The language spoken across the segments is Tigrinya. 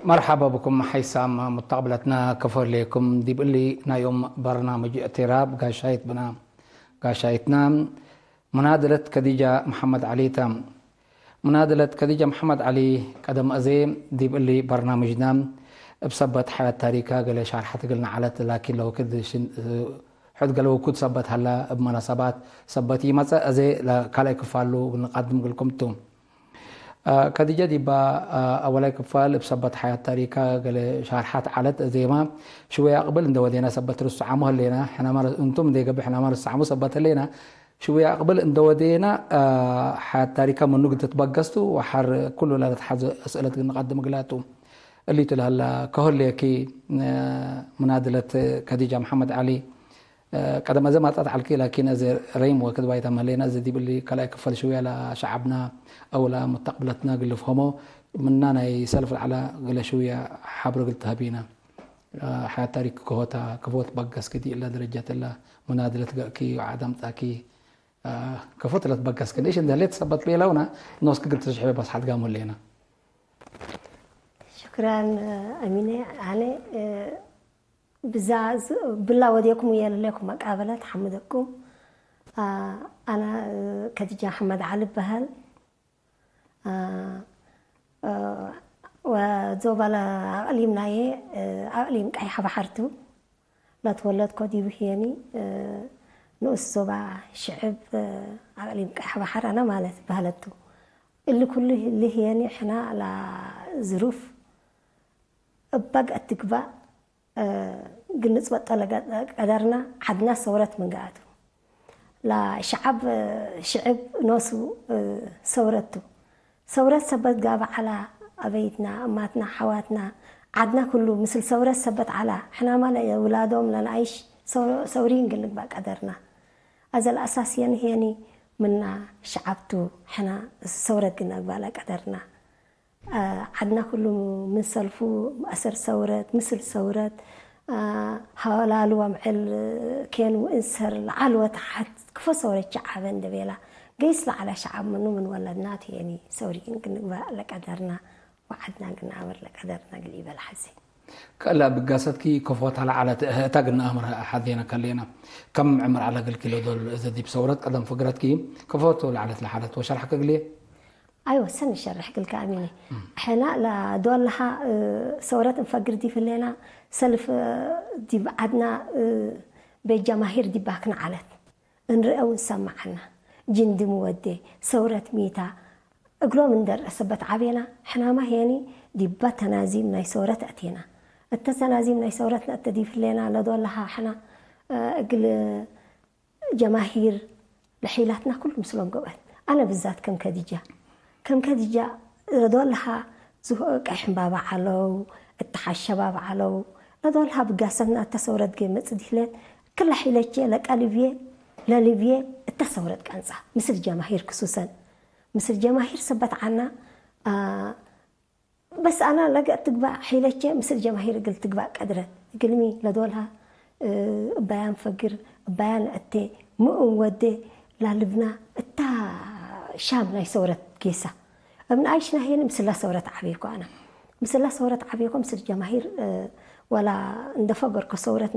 مرحبا بكم حيسام متقبلتنا كفر ليكم دي بقلي نايوم برنامج اعتراب قاشايت بنا قاشايتنا منادلة كديجة محمد علي تام منادلة كديجة محمد علي قدم أزي دي بقلي برنامجنا بسبت حياة تاريخا قال شارحة قلنا علت لكن لو كد ሕድ ገለ ውኩድ ሰበት ሃላ እብ መናሰባት ሰበት ይመጸእ፣ እዚ ለካልኣይ ክፋሉ ንቀድም ግልኩም ቱ። ከዲጀ ዲባ ኣወላይ ክፋል እብ ሰበት ሓያት ታሪካ ገለ ሻርሓት ዓለት ዜማ ሽወያ ቅብል እንደ ወዴና ሰበት ርስዓሙ ህሌና ሕናማ እንቱም እንደ ገብእ ሕናማ ርስዓሙ ሰበት ህሌና ሽወያ ቅብል እንደ ወዴና ሓያት ታሪካ ምኑ ግድት በገስቱ ወሓር ኩሉ ላለትሓዘ እስእለት ግን ንቀድም ግላቱ እሊቱ ለህላ ከሆሌኪ ምናድለት ከዲጃ መሓመድ ዓሊ ቀደም እዚ ማጣት ዓልኪ ላኪን እዚ ረይም ወክድ ባይታ መለና እዚ ዲብሊ ካልኣይ ክፈል ሽውያ ላ ሸዓብና ኣውላ ሙተቅብለትና ግልፍ ሆሞ ምና ናይ ሰልፍ ዓላ ግለ ሽውያ ሓብረ ግል ተሃቢና ሓያት ታሪክ ክሆታ ክፎት ባጋስ ክዲ እላ ደረጃት እላ ሙናድለት ገእኪ ዓዳም ጣኪ ክፎት ለት ባጋስ ክዲ እሽ እንደሌት ሰበት ቤላውና ኖስክ ግል ተሽሕበ ባስ ሓድጋ ሞሌና ሽክራን ኣሚነ ኣነ ብዛ ብላ ወዲኩም የለለኩም መቃበለ ተሓምደኩም ኣና ከዲጃ ኣሕመድ ዓሊ ይበሃል ወዞባለ ኣቅሊም ናየ ኣቅሊም ቀይሕ ባሕርቱ ለተወለድኮ ዲቡ ህየኒ ንኡስ ዞባ ሽዕብ ኣቅሊም ቀይሕ ባሕር ኣና ማለት ባህለቱ እሊ ኩሉ ልህየኒ ሕና ላ ዝሩፍ እባግ ኣትግባእ ግንጽ ወጠለ ቀደርና ዓድና ሰውረት ምንጋኣቱ ላ ሸዓብ ሽዕብ ኖሱ ሰውረቱ ሰውረት ሰበት ጋባ ዓላ ኣበይትና እማትና ሓዋትና ዓድና ኩሉ ምስል ሰውረት ሰበት ዓላ ሕናማ ለውላዶም ለንኣይሽ ሰውሪን ግልግባ ቀደርና ኣዘል ኣሳስየን ሄኒ ምና ሸዓብቱ ሕና ሰውረት ግና ግባላ ቀደርና ዓድና ኩሉ ምን ሰልፉ ማእሰር ሰውረት፣ ምስል ሰውረት፣ ሃላሉ ኣምዕል ኬኑ እንሰር ለዓል ወተሓት ክፎ ሰውረት ሸዓበ እንደቤላ ገይስ ለዓላ ሸዓብ ምኑ ምን ወለድና ትየኒ ሰውሪን ግንግባእ ለቀደርና ወዓድና ግናበር ለቀደርና ግል ይበል ሓዚ። ከላ ብጋሰትኪ ከፎታ ለዓለት እታ ግና ኣምር ሓዜና ከሌና ከም ዕምር ዓላ ግልኪ ለዶል እዚ ዲብ ሰውረት ቀደም ፍግረትኪ ከፎቶ ለዓለት ለሓለት ወሸርሕ ከግልየ ኣይወሰን ይሸርሕ ግልካ ኣሚነ ሕና ላዶልሃ ሰውረት እንፈግር ዲፍሌና ሰልፍ ዲብ ዓድና ቤት ጀማሂር ዲባክና ዓለት እንርአ እውን ሰማዓና ጅንዲ ምወዴ ሰውረት ሚታ እግሎም እንደርአ ሰበት ዓቤና ሕናማ ሄኒ ዲባ ተናዚም ናይ ሰውረት ኣቴና እተ ተናዚም ናይ ሰውረት ነእተ ዲፍሌና ለዶልሃ ሕና እግል ጀማሂር ለሒላትና ኩሉ ምስሎም ገውአት ኣነ ብዛት ከም ከዲጃ ከም ከዲጃ ረዶልሃ ዝሆ ቀይ ሕምባባ ዓለው እተሓሸባብ ዓለው ረዶልሃ ብጋሰትና እተሰውረት ገ መጽዲህለን ክላ ሒለቼ ለቀልብዬ ለልብዬ እተሰውረት ቀንጻ ምስል ጀማሂር ክሱሰን ምስል ጀማሂር ሰበት ዓና በስ ኣና ለገእ ትግባእ ሒለቼ ምስል ጀማሂር እግል ትግባእ ቀድረ እግልሚ ለዶልሃ እባያን ፈግር እባያን እቴ ምኡን ወዴ ላልብና እታ ሻም ናይ ሰውረት ጌሳ እብን ኣይሽና ሄን ምስላ ሰውረት ዓብየኮ ኣና ምስላ ሰውረት ዓብየኮ ምስል ጀማሂር ወላ እንደፈገርኮ ሰውረት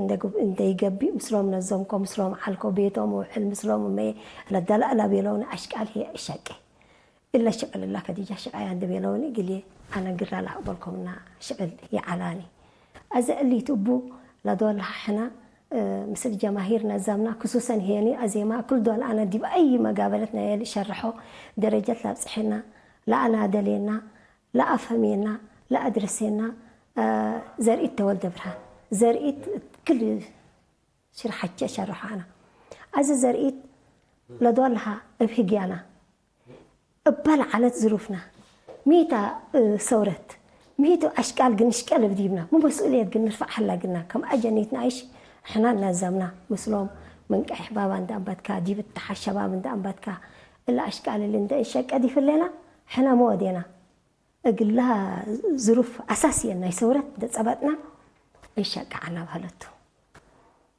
እንደይገቢእ ምስሎም ነዞምኮ ምስሎም ዓልኮ ቤቶም ውዕል ምስሎም መየ ለዳላእላ ቤለውኒ ኣሽቃል ሄ እሸቄ እለ ሽዕል እላ ከዲጃ ሽዕያ እንደ ቤለውኒ ግልየ ኣነ ግራ ላቅበልኮምና ሽዕል ይዓላኒ። ኣዘ እሊት እቡ ለዶል ሐሕና ምስል ጀማሂር ነዛምና ክሱሰን ሄኒ ኣዜማ ክል ዶል ኣነ ዲብ ኣይ መጋበለት ናየል ሸርሖ ደረጀት ላብጽሐና ለኣናደሌና ለኣፈሜና ለኣድረሴና ዘርኢት ተወልደ ብርሃን ዘርኢት ክል ሽርሓቸ ሸርሖ ኣነ ኣዘ ዘርኢት ለዶልሃ እብ ህግያና እባ ለዓለት ዝሩፍና ሚታ ሰውረት ሚቱ ኣሽቃል ግን ሽቀል እብ ዲብና ምመስኡልየት ግን ንርፋዕ ሐላ ግና ከም ኣጀኒት ንኣይሽ ሕና እናዛምና ምስሎም መንቀሕ ባባ እንደ ኣንባትካ ዲብ ተሓሸባብ እንደ ኣንባትካ እላ ኣሽቃል እሊ እንደ እንሸቀ ዲፍሌና ሕና መወዴና እግላ ዝሩፍ ኣሳስየን ናይ ሰውረት እንደ ጸበጥና እንሸቀ ዓና በህለቱ።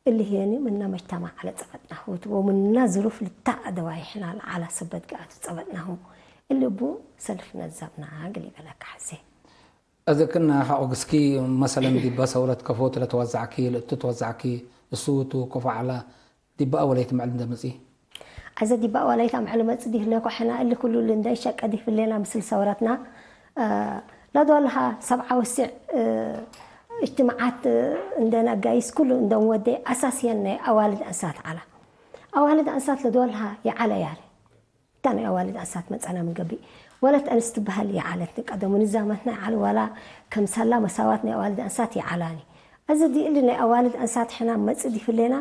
እሊ ሄኒ ምና መጅተማዕ ለጸበጥናሁ ወምና ዝሩፍ ልታ ኣደዋይ ሕና ለዓላ ሰበት ገኣቱ ጸበጥናሁ። እሊ እቡ ሰልፍ ነዛብና ግል ይበለካ ሐዜ። እዚ ክና ሓቆ ግስኪ መሰለን ዲባ ሰውረት ከፎት ለተወዛዕኪ፣ ለእቱ ተወዛዕኪ፣ እሱ ውቱ ኮፋ ዓላ ዲባ ኣወለይት ምዕል እንደምጺ። ኣዘ ዲባ ኣዋላይታ ምዕል መጽ ዲህለኮ ሕና እሊ ኩሉ ልንደይ ሸቀ ዲፍሌና ምስል ሰውረትና፣ እ፣ ለዶልሃ ሰብዓ ወሲዕ፣ እ፣ እጅትማዓት፣ እ፣ እንደን ኣጋይስ ኩሉ እንደን ወደይ ኣሳስየን ናይ ኣዋልድ ኣንሳት ዓላ። ኣዋልድ ኣንሳት ለዶልሃ የዓለ ያለ። እታ ናይ ኣዋልድ ኣንሳት መጸና ምንገቢ። ወለት ኣንስ ትበሃል የዓለት ቀደሙ ንዛመትና የዓለ ዋላ ከም ሳላ መሳዋት ናይ ኣዋልድ ኣንሳት የዓላኒ። እዚ ዲእሊ ናይ ኣዋልድ ኣንሳት ሕና መጽ ዲፍሌና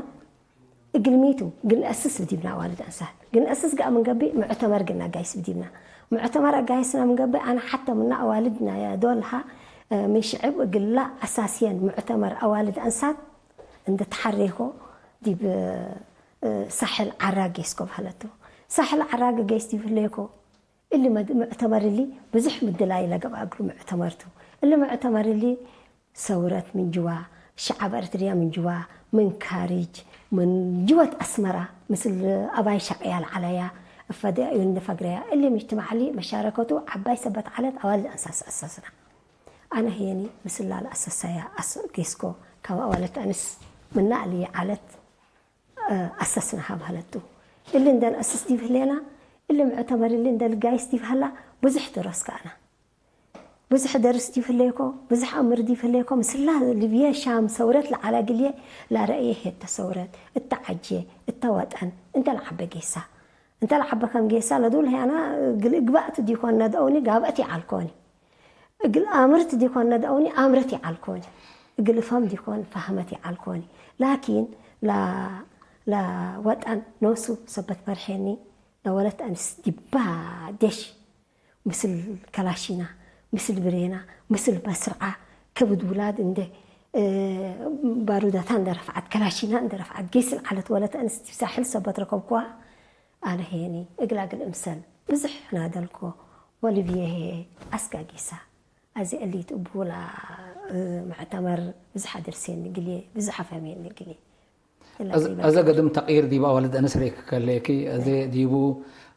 እግልሚቱ ግን ኣስስ ብዲብና ኣዋልድ ኣንሳት። ግን ኣስስ ገኣ ምንገቢ ምዕተመር ግን ኣጋይስ ብዲብና። ምዕተመር ኣጋይስና ምንገቢ ኣነ ሓተ ምና ኣዋልድ ናይ ዶልሃ፣ እ፣ ምን ሽዕብ እግላ ኣሳስየን ምዕተመር ኣዋልድ ኣንሳት እንደ ተሓሬኮ ዲብ፣ እ፣ ሳሕል ዓራግ ጌስኮ በሃለቱ። ሳሕል ዓራግ ጌስ ዲብ ህሌኮ እሊ መድ-፣ ምዕተመር እሊ ብዙሕ ምድላይ ለገብኣ እግሉ ምዕተመርቱ። እሊ ምዕተመር እሊ ሰውረት ምን ጅዋ፣ ሸዓብ ኤርትርያ ምን ጅዋ፣ ምን ካሪጅ፣ ምን ጅወት ኣስመራ፣ ምስል ኣባይ ሻቅያ ለዓለያ፣ እፈደ እዩን ፈግረያ። እሊ ምጅትማዕ እሊ መሻረከቱ ዓባይ ሰበት ዓለት ኣዋልድ ኣንሳስ ኣሳስና። ኣነ ህየኒ ምስላ ለኣሰሳያ ኣስ-፣ ጌስኮ ካብ ኣዋለት ኣንስ ምና እሊ ዓለት፣ እ፣ ኣሰስና ሃብ ሃለቱ። እሊ እንደን ኣስስ ዲብ ህሌና፣ እሊ ምዕተመር እሊ እንደ ልጋይስ ዲብ ሃላ ብዙሕ ደረስ ከኣና። ብዙሕ ደርስ ዲብ ህሌኮ፣ ብዙሕ ኣምር ዲብ ህሌኮ፣ ምስላ ልብየ ሻም ሰውረት ለዓላ ግልየ ላረእየ ሄተ ሰውረት፣ እታ ዓጅየ፣ እታ ወጠን፣ እንተ ለዓበ ጌሳ። እንተ ለዓበ ከም ጌሳ ለዱል ህያና ግል እግባእት ዲኮን ነድአውኒ ጋብአት ይዓልኮኒ። እግል ኣምርት ዲኮን ነድአውኒ ኣምርት ይዓልኮኒ። እግል ፈም ዲኮን ፋህመት ይዓልኮኒ። ላኪን ላ-፣ ላ ወጠን ኖሱ ሰበት በርሄኒ ለወለት ኣንስ ዲባ ዴሽ ምስል ከላሺና፣ ምስል ብሬና፣ ምስል በስርዓ ከብድ ውላድ እንደ፣ እ፣ ባሩዳታ እንደ ረፍዓት፣ ከላሺና እንደ ረፍዓት፣ ጌስን ዓለት ወለት ኣንስ ዲብ ሳሕል ሰበት ረከብኩዋ። ኣነ ሄኒ እግላግል እምሰል ብዙሕ ናደልኮ ወልብየ ሄ ኣስጋጊሳ። ኣዚ እሊት እቡላ፣ እ፣ ምዕተመር ብዙሕ ኣደርሴኒ ግልየ፣ ብዙሕ ኣፈሜኒ ግልየ። እላ እዚ፣ ግሪባ እዚ ግሪባ። ገድም ተቕይር ዲብ ኣዋልድ ኣንስ ሬክ ከለኪ፣ እዚ ዲቡ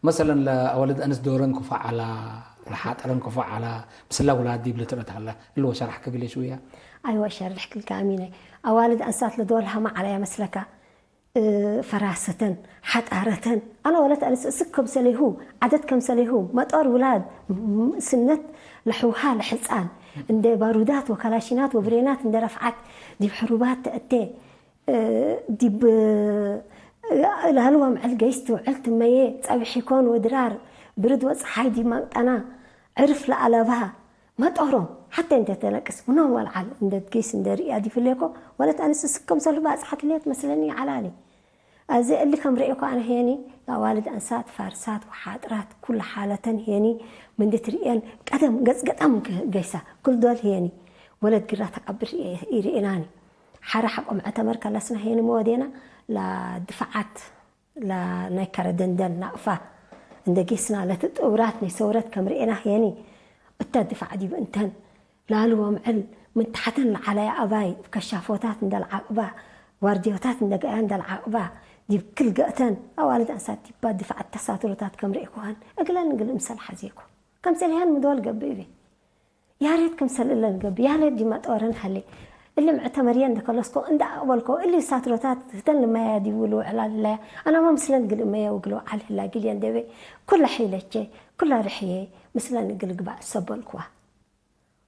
መሰለን ለኣዋልድ ኣንስ ዶረን ክፉ ዓላ፣ ለሓጠረን ክፉ ዓላ፣ ምስላ ውላድ ዲብ ልትረት ሃላ፣ እልወ ሸራሕ ክግሌ ሽውያ። ኣይወ ሸርሕ ክልካ ኣሚነ። ኣዋልድ ኣንሳት ለዶል ሃማ ዓላ ያመስለካ። እ፣ ፈራሰተን፣ ሓጣረተን፣ ኣነ ወለት ኣንስ እስክ ከም ሰሌሁ፣ ዓደት ከም ሰሌሁ፣ መጦር ውላድ፣ ም-፣ ስነት ለሕውሃ ለሕፃን፣ እንደ ባሩዳት ወካላሽናት ወብሬናት እንደ ረፍዓት ዲብ ሕሩባት ተእቴ፣ እ፣ ዲብ፣ እ፣ ላልዋ ምዕል ገይስ ትውዕል ትመየ፣ ጸብሒ ኮን ወድራር፣ ብርድ ወፀሓይ ዲብ ማንጣና፣ ዕርፍ ለኣለባ፣ መጦሮም፣ ሓተ እንተ ተነቅስ፣ ምኖም ወልዓል፣ እንደ ጌስ እንደ ርእያ ዲፍሌኮ፣ ወለት ኣንስ ስከም ሰልፍ ባጽሓት ልየት መስለኒ ዓላሊ። ኣዚ እሊ ከም ርእኮ ኣነ ሄኒ፣ ለኣዋልድ ኣንሳት፣ ፋርሳት፣ ወሓጥራት፣ ኩሉ ሓለተን ሄኒ፣ ምንዲ ትርእየን፣ ቀደም ገጽ ገጣም ገይሳ፣ ኩል ዶል ሄኒ፣ ወለት ግራ ተቃብር ይርእናኒ። ሓራ ሓቆ ምዕተመር ከለስና ሄኒ መወዴና፣ ለድፋዓት ላ-፣ ናይ ከረደንደን ናቕፋ እንደ ጌስና ለትጥውራት ናይ ሰውረት ከም ርኤና ህየኒ እተ ድፋዕ ዲብ እንተን ላልወ ምዕል ምን ታሕተን ለዓላያ ኣባይ ከሻፎታት እንደ ለዓቕባ ዋርድዮታት እንደ ገኣያ እንደ ለዓቕባ ዲብ ክል ገእተን ኣዋልድ ኣንሳት ዲባ ድፋዕ ተሳትሮታት ከም ርኤኩሃን እግለን እግል እምሰል ሓዜኩ። ከም ሰሊሃን ምድዋል ገብእ እቤ። ያሬት ከም ሰልእለን ገብ ያሬት ዲማ ጠወረን ሃሌ እልም ዕተመርየ እንደ ከለስኮ እንደ ኣቕበልኮ እሊ ሳትሮታት ህተን ልመያ ዲቡ ልውዕላ ልላያ ኣናማ ምስለን ግልእመየ ወግልውዓል ህላ ግልየ እንደበ ኩላ ሒለቼ ኩላ ርሕየ ምስለን እግል ግባእ ሰበልኩዋ።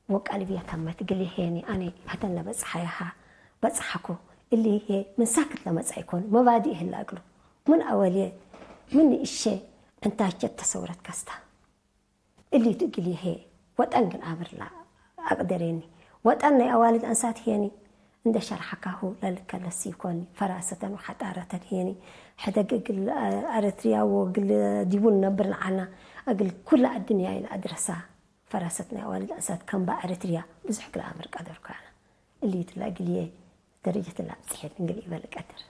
ወቃልብያ ታመት ግሊ ሄኒ ኣነ ሀተን ለበጽሓያሃ በጽሓኩ እሊ ሄ ምን ሳክት ለመጻ ይኮን መባዲ ህላ እግሉ ምን ኣወልየ ምን እሸ ዕንታቸት ተሰውረት ከስታ። እሊቱ እግል ይሄ ወጠን ግን ኣምርላ ኣቅደሬኒ ወጠን ናይ ኣዋልድ ኣንሳት ሄኒ እንደ ሸርሓካሁ ለልከለስ ይኮኒ ፈራሰተን ወሓጣረተን ሄኒ ሕደግ እግል ኣረትርያ ወግል ዲቡን ነብር ንዓና እግል ኩላ ኣድንያ ኢን ኣድረሳ ፈራሰት ናይ ኣዋልድ ኣንሳት ከምባ ኣረትርያ ብዙሕ ግል ኣምር ቀደርኩ ኣነ እሊቱ ለእግል ይሄ ደረጀት ለኣብጽሐት እንግል ይበል ቀድር።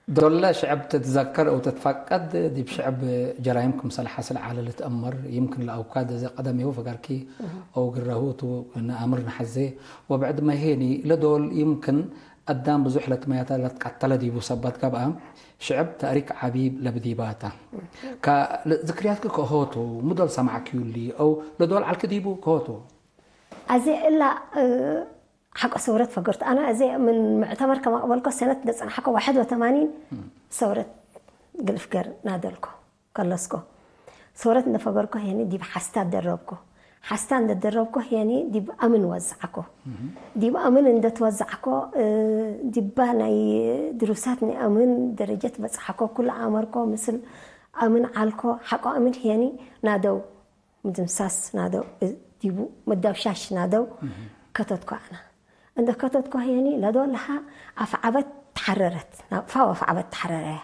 ዶለ ሽዕብ ትትዘከር እው ትትፈቀድ ዲብ ሽዕብ ጀራይም ክምሰል ሓስል ዓለ ልትአመር ይምክን ለአውካድ ዘ ቀደሜሁ ፈገርኪ እው ግራሁ ቱ ነአምር ነሐዜ ወብዕድ መሄኒ ለዶል ይምክን አዳም ብዙሕ ለትመያተ ለትቀተለ ዲቡ ሰበት ገብአ ሽዕብ ተእሪክ ዓቢ ለብዲባታ ዝክርያትክ ከሆቱ ምዶል ሰማዕክዩሊ እው ለዶል ዓልክ ዲቡ ከሆቱ ኣዜ እላ ሓቆ ሰውረት ፈገርቱ ኣና ኣዜ ምን ምዕተመር ከማቕበልኮ ሰነት ደጸንሓኮ ዋሕድ ወተማኒን ሰውረት ግልፍገር ናደልኮ ከለስኮ ሰውረት እንደፈገርኮ ሄኒ ዲብ ሓስታ ደረብኮ ሓስታ እንደደረብኮ ሄኒ ዲብ ኣምን ወዛዕኮ ዲብ ኣምን እንደትወዛዕኮ ዲባ ናይ ድሩሳት ናይ ኣምን ደረጀት በጽሓኮ ኩሉ ኣመርኮ ምስል ኣምን ዓልኮ ሓቆ ኣምን ሄኒ ናደው ምድምሳስ ናደው ዲቡ ምዳውሻሽ ናደው ከተትኮ ኣና እንደ ከተትኮ ሄኒ ለዶ ለሃ ኣፍዓበት ተሓረረት ናቕፋ ወፍዓበት ተሓረረያ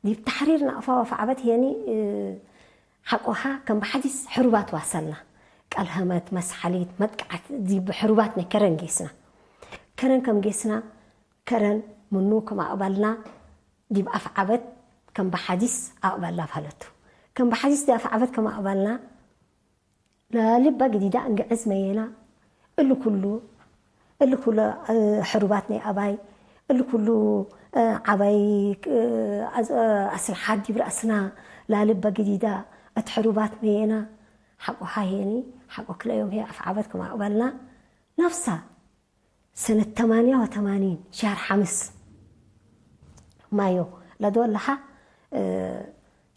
ዲብ ተሕሪር ናቕፋ ወፍዓበት ሄኒ ሓቆሃ ከም ብሓዲስ ሕሩባት ዋሰልና ቀልሀመት መስሓሊት መጥቃዓት ዲብ ሕሩባት ናይ ከረን ጌስና ከረን ከም ጌስና ከረን ምኑ ከም ኣቕባልና ዲብ ኣፍዓበት ከም ብሓዲስ ኣቕባልና ፋለቱ ከም ብሓዲስ ዲብ ኣፍዓበት ከም ኣቕባልና ለልባ ግዲዳ እንግዕዝ መየና እሉ ኩሉ እሉ ኩሉ ሕሩባት ናይ ኣባይ እሉ ኩሉ ዓባይ ኣስልሓት ዲብ ራእስና ላልባ ግዲዳ እቲ ሕሩባት መየና ሓቆ ሃየኒ ሓቆ ክለዮም ሄ ኣፍዓበት ከም ኣቕባልና ናፍሳ ሰነት ተማንያ ወተማኒን ሻር ሓምስ ማዮ ለዶ ኣለሓ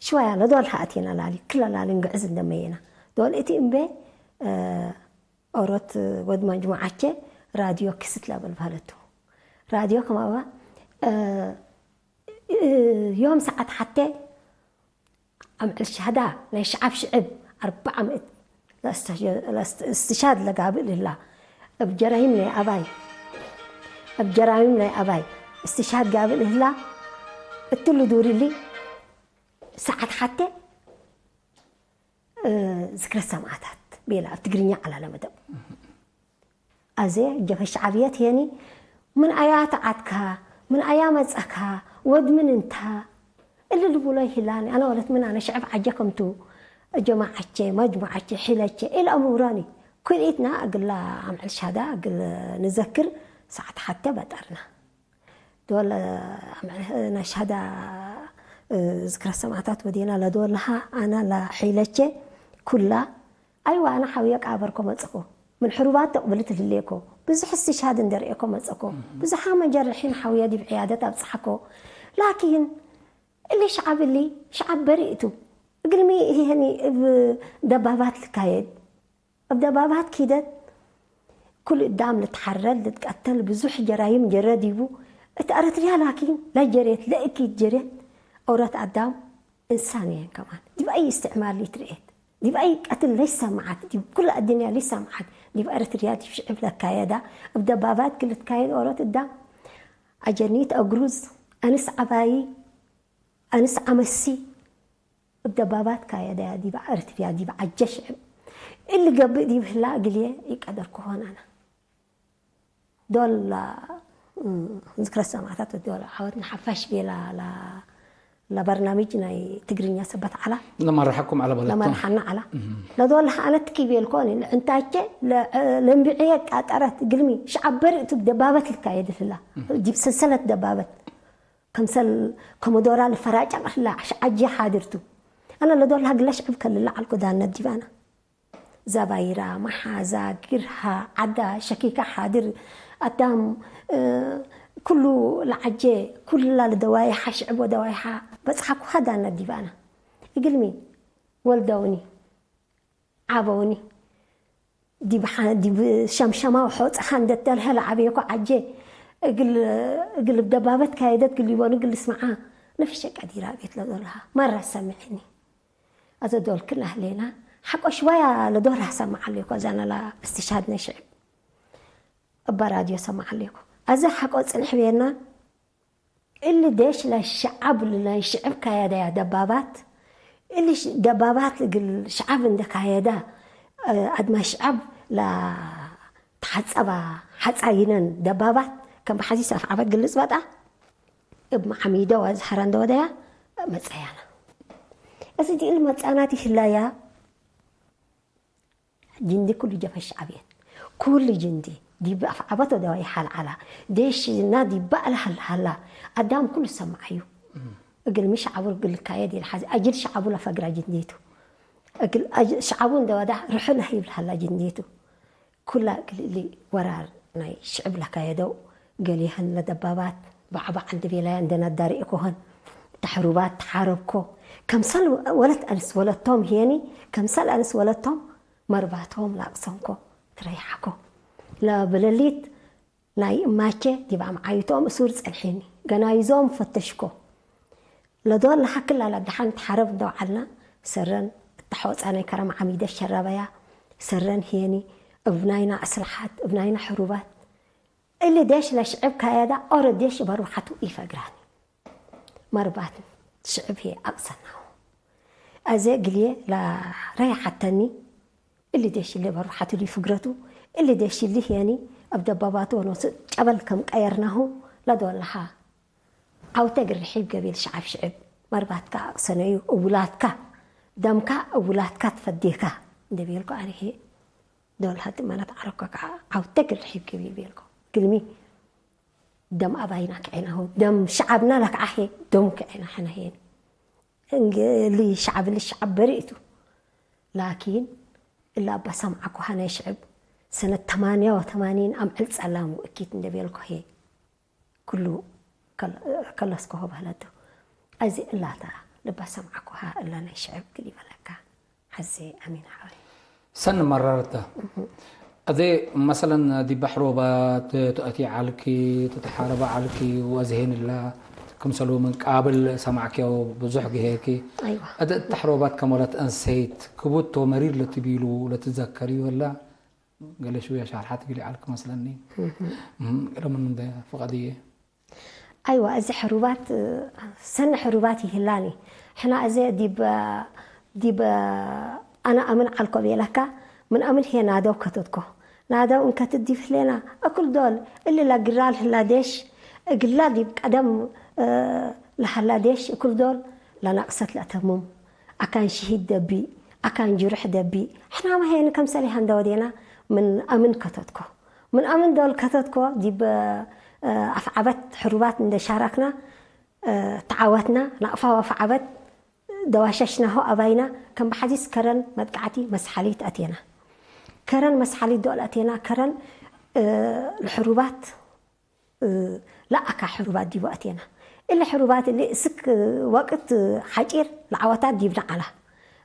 ሽዋያ ለዶ ኣለሓ ኣቴና ላሊ ክላ ላሊ እንግዕዝ እንደመየና ዶል እቲ እምበ ኦሮት ወድ ማንጅማዓቸ ራድዮ ክስት ለበል ባለቱ ራድዮ ከማዋ ዮም ሰዓት ሓተ ኣምዕል ሸሃዳ ናይ ሸዓብ ሽዕብ ኣርባዓ ምእት እስትሻድ ለጋብእ ልላ እብ ጀራይም ናይ ኣባይ እብ ጀራይም ናይ ኣባይ እስትሻድ ጋብእ ልህላ እትሉ ዱርሊ ሰዓት ሓተ ዝክረ ሰማዕታት ቤላ ኣብ ትግርኛ ዓላለ መደብ ኣዜ ጀፈሽ ዓብየት የኒ ምን ኣያ ተዓትካ ምን ኣያ መጸካ ወድ ምን እንታ እሊ ልብሎ ይሂላኒ ኣነ ወለት ምን ኣነ ሽዕብ ዓጀ ከምቱ ጀማዓቸ መጅሙዓቸ ሒለቸ ኢል ኣምውራኒ ኩልኢትና እግላ ኣምዕል ሻዳ እግል ንዘክር ሰዓት ሓተ በጠርና ዶል ኣምዕል ናሻዳ ዝክረ ሰማዕታት ወዴና ለዶልሃ ኣና ላሒለቸ ኩላ ኣይዋ ኣነ ሓውየ ቃበርኮ መጸኮ ምን ሕሩባት ተቕብልት ልሌኮ ብዙሕ እስትሽሃድ እንደርእየኮ መጸኮ ብዙሓ መጀርሒን ሓውየ ዲብ ዕያደት ኣብጽሓኮ ላኪን እሊ ሸዓብ እሊ ሸዓብ በሪእቱ እግልሚ ይሄኒ እብ ደባባት ልካየድ እብ ደባባት ኪደት ኩሉ እዳም ልትሓረድ ልትቀተል ብዙሕ ጀራይም ጀረ ዲቡ እቲ ኣረትርያ ላኪን ለጀሬት ለእኪት ጀሬት ኦረት ኣዳም እንሳን እየን ከማን ዲብ ኣይ እስትዕማር ሊትርኤት ዲብ ኣይ ቀትል ለይሰማዓት ዲብ ኩሉ ኣድንያ ለይሰማዓት ዲብ ኣረትርያ ዲብ ሽዕብ ለካየዳ እብ ደባባት ክልትካየድ ኦረት እዳም ኣጀኒት ኣግሩዝ ኣንስ ዓባይ ኣንስ ዓመሲ እብ ደባባት ካየዳ ዲብ ኣረትርያ ዲብ ዓጀ ሽዕብ እሊ ገብእ ዲብ ህላ እግልየ ይቀደር ክኾን ኣና ዶል ዝክረ ሰማዕታት ዶል ዓወት ንሓፋሽ ቤላ ለበርናምጅ ናይ ትግርኛ ሰበት ዓላ ለመርሓኩም ዓላ ማለት ነው። ለመርሓና ዓላ ለዶል ኣነ ትኪ ቤልኮኒ ለእንታቸ ለንብዕየ ቃጠረት ግልሚ ሽዓብ በርእ ቱ ደባበት ልካየድ ህላ ዲብ ሰንሰለት ደባበት ከምሰል ኮሞዶራ ልፈራጨ ቅህላ ሽዓጂ ሓድርቱ ኣነ ለዶል ሃግለ ሽዕብ ከልላ ዓልኮ ዳነት ዲባና ዛባይራ፣ መሓዛ፣ ግርሃ፣ ዓዳ፣ ሸኪካ ሓድር፣ ኣዳም፣ ኩሉ ለዓጀ፣ ኩላ ለደዋይሓ፣ ሽዕብ ወደዋይሓ፣ በጽሓኩ ሃዳና ዲባና። እግልሚ ወልደውኒ፣ ዓበውኒ፣ ዲብ ሓ-፣ ዲብ ሸምሸማ ወሖጽኻ እንደተልሀ ለዓበየኮ ዓጀ፣ እግል፣ እግል ደባበት ካየደት ግሊቦን እግል ስምዓ፣ ነፍሸ ቀዲራ ቤት ለዘለሃ፣ ማራ ሰምዕኒ። ኣዘ ዶልክን ኣህሌና ሓቆ ሽዋያ ለዶር ሰማዓሌኮ ዛናላ እስትሻድ ነሽዕብ እባ ራድዮ ሰማዓሌኮ ኣዘ ሓቆ ጽንሕ ቤና እሊ ደሽ ለሽዓብ ለሽዕብ ካየዳያ ደባባት እሊ ሽ-፣ ደባባት እግል ሽዓብ እንደካየዳ ኣድማ ሽዓብ ለተሓጸባ ሓጻይነን ደባባት ከም ብሓዚስ ኣፍዓበት ግልጽ በጣ እብ መዓሚዶ ወዝሐረ እንደወደያ መጸያና። እዚ ዲእል መጻናት ይህላያ ጅንዲ ኩሉ ጀፈሽ ዓብየት። ኩሉ ጅንዲ ዲብ ኣፍዓበት ወደዋ ይሓልዓላ። ደሽና ዲባ ኣልሃልሃላ። ኣዳም ኩሉ ሰማዓዩ። እግል ምሽ ዓቡር ግልካየ ዲል ሓዚ ኣጅል ሸዓቡ ለፈግራ ጅንዲቱ። እግል ኣጅ-፣ ሸዓቡ እንደወዳ ርሑ ለህ ይብልሃላ ጅንዲቱ። ኩላ እግልሊ ወራር ናይ ሽዕብ ለካየደው ገሊሀን ለደባባት ባዕባዕ እንድቤላያ እንደነዳሪእኮኸን ተሕሩባት ተሓረብኮ። ከምሰል ወለት ኣንስ ወለቶም ሄኒ ከምሰል ኣንስ ወለቶም መርባቶም ላቅሰንኮ ትረይሓኮ። ለብለሊት ናይ እማቼ ዲብ ኣምዓይቶም እሱር ጸንሒኒ። ገናይዞም ፈተሽኮ። ለዶል ለሓክላ ለብድሓን ተሓረብ እንደውዓልና ሰረን እታሖጻ ናይ ከረም ዓሚደ ሸረበያ። ሰረን ሄኒ እብ ናይና እስልሓት እብ ናይና ሕሩባት እሊ ዴሽ ለሽዕብ ካየዳ ኦረ ዴሽ በርባሓቱ ኢፈግራኒ። መርባት ሽዕብ ሄ ኣቅሰናሁ። ኣዘ ግልየ ለረያ ሓተኒ እሊ ዴሽ እሊ በርባሓቱ ሊ ፍግረቱ እሊ ዴሽ እሊ ሄኒ ኣብ ደባባቱ ወኖስ ጨበል ከም ቀየርናሁ ለዶልሃ ዓውተ ግርሒብ ገቢል ሸዓብ ሽዕብ መርባትካ ኣቅሰነዩ እውላትካ ደምካ እውላትካ ትፈዴካ እንደቤልኩ ኣነ ሄ ዶልሃ ጥመነት ዓረኮ ከዓ ዓውተ ግርሒብ ገቢል ቤልኩ። ግልሚ ደም ኣባይና ክዐናሁ ደም ሸዓብና ለክዓ ሄ ደሙ ክዐና ሕነ ሄን እንግሊ ሸዓብ ሊ ሸዓብ በሪእቱ ላኪን እላ ኣባ ሰምዓኩሃ ናይ ሽዕብ ሰነት ተማንያ ወተማኒን ኣምዕል ጸላሙ እኪት እንደቤልኩ ሄ ኩሉ ከለስኮሆ በህለቱ። ኣዚ እላታ ልባ ሰምዓኩሃ እላ ናይ ሽዕብ ግል ይበለካ። ሓዚ ኣሚን ሓወይ። ሰኒ መራርታ እዚ መሰለን ዲብ ባሕሮባት ተእቲ ዓልኪ ተተሓረበ ዓልኪ ወዝሄንላ ክምሰሉ ምን ቃብል ሰማዕኪዮ ብዙሕ ግሄኪ ኣይዋ እቲ ተሕሮባት ከመለት እንሰይት ክቡቶ መሪር ለትቢሉ ለትዘከር ይወላ ገለ ሽውያ ሻርሓት ቢሉ ዓልክ መስለኒ። እም፣ ቅደምን እንደ ፍቃድዬ። ኣይዋ እዚ ሕሩባት ሰኒ ሕሩባት ይህላኒ ሕና እዚ ዲብ ዲብ ኣነ ኣምን ዓልኮ ቤለካ ምን ኣምን ሄ ናደው ከተትኮ ናደው እንከትት ዲብ ህሌና እኩል ዶል እሊ ላግራል ህላ ዴሽ እግላ ዲብ ቀደም ለሃላ ዴሽ እኩል ዶል ለናቅሰት ለእተምም ኣካን ሽሂድ ደቢ ኣካን ጅሩሕ ደቢ ሕና ማሄን ከምሰሊሃ እንደወዴና ምን ኣምን ከተትኮ ምን ኣምን ዶል ከተትኮ ዲብ ኣፍዓበት ሕሩባት እንደ ሻራክና ተዓወትና ናቕፋ ወፍዓበት ደዋሸሽናሆ ኣባይና ከም ብሓዲስ ከረን መጥቃዕቲ መስሓሊት ኣቴና። ከረን መስሓሊት ዶል ኣቴና ከረን ልሕሩባት ለኣካ ሕሩባት ዲቡ ኣቴና። እሊ ሕሩባት እሊ እስክ ወቅት ሓጪር ለዓወታት ዲብና ዓላ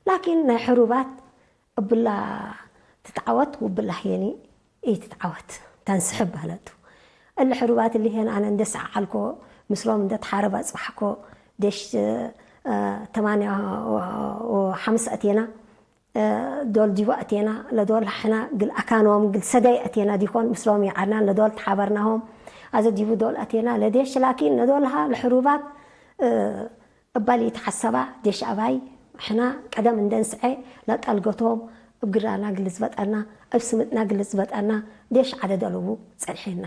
ላኪን ናይ ሕሩባት እብላ ትትዓወት ውብላ ህየኒ ኢትትዓወት ተንስሕብ በህለቱ። እሊ ሕሩባት እሊ ህየን ኣነ እንደ ሰዓዓልኮ ምስሎም እንደ ተሓረብ ኣጽባሕኮ ደሽ ተማንያ ሓምስ ኣቴና ዶል ዲቡ ኣቴና ለዶል ሕና ግል ኣካኖም ግል ሰደይ ኣቴና ዲኮን ምስሎም ይዓድናን ለዶል ተሓበርናሆም ኣዘ ዲቡ ዶል ኣቴና ለዴሽ ላኪን ለዶልሃ ለሕሩባት እባሊ ተሓሰባ ዴሽ ኣባይ ሕና ቀደም እንደንስዐ ለጠልገቶም እብ ግራና ግልጽ በጠና እብ ስምጥና ግልጽ በጠና ዴሽ ዓደ ደለቡ ጸንሐና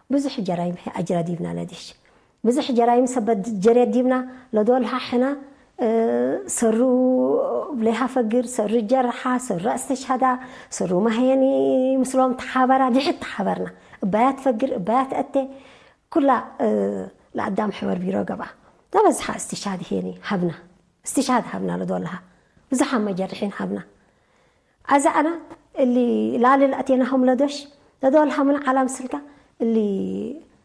ብዙሕ ጀራይም ኣጅራ ዲብና ለዴሽ ብዙሕ ጀራይም ሰበት ጀሬ ዲብና ለዶልሃ ሕና ሰሩ ብሌሃ ፈግር ሰሩ ጀርሓ ሰሩ ኣስተሽሃዳ ሰሩ ማህየኒ ምስሎም ተሓበራ ድሕት ተሓበርና እባያት ፈግር እባያት ኣቴ ኩላ ለኣዳም ሕበር ቢሮ ገብኣ። ዛበዝሓ እስትሽሃድ ሄኒ ሃብና። እስትሽሃድ ሃብና ለዶልሃ። ብዙሓ መጀርሒን ሃብና። ኣዛ ኣና እሊ ላሊ ለኣቴናሆም ለዶሽ ለዶልሃ ምን ዓላ ምስልካ እሊ